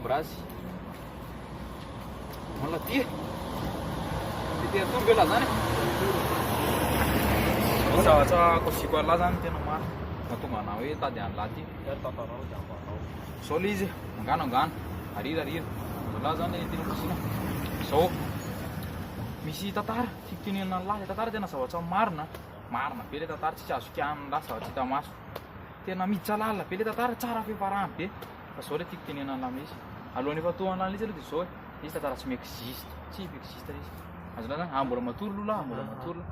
Brazy. Mbola ty. Ty te hatory ve lah zany? Misy zavatra kosiko an'lah zany tena marina. Mahatonga anah hoe hitady an'lah ty. Tantarao dia ambarao. Zao le izy, angano angano, arira arira. Zao zany le tena kosina. Zao. Misy tantara tiako tenenina an'lah. Le tantara tena zavatra marina. Marina be le tantara, tsisy azo kianina lah, zavatra hita maso. Tena miditra lalina be le tantara, tsara fiafarany be. Fa zao le tiako tenenana an'lah mihitsy. Alohan'ny efa toa an'lah mihitsy aloha dia zao e. Izy tantara tsy mi-existe. Tsy mi-existe izy. Azonao zany? Ah mbola matory aloha lah, mbola matory lah.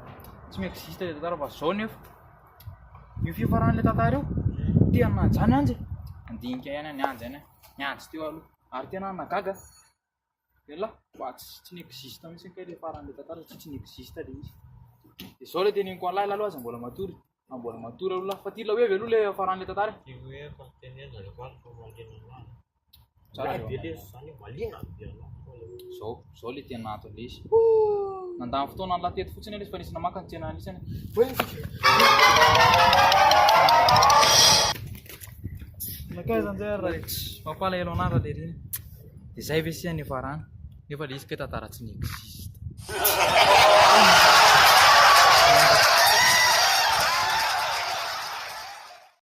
Tsy mi-existe le tantara fa zao nefa. Io fiafaran'le tantara io, tena zany anjy e. Nandinika ihany aho, nianjy ihany aho. Nianjy teo aloha. Ary tena nahagaga. Elah, fa tsy tsy ni-existe mihitsy kay le faran'le tantara satria tsy ni-existe le izy. Dia zao le teneniko an'lah, elah aloha aza mbola matory. Ah, mbola matory aloha lah. Fa ty la hoe avy aloha le faran'le tantara e. Ty hoe fa teneno azafady fa malina anahy. Tsara Milay be eo. lesy zany e, malina be anao. Zao, zao le tena antony le izy. Nandany fotoana an'lah teto fotsiny aloha izy fa nisy namaky ny tsena anisany. Nankaiza anjay ary raha mampalahelo anahy raha le reny. Dia zay ve sia ny farany? Nefa le izy kay tantara tsy ni-existe.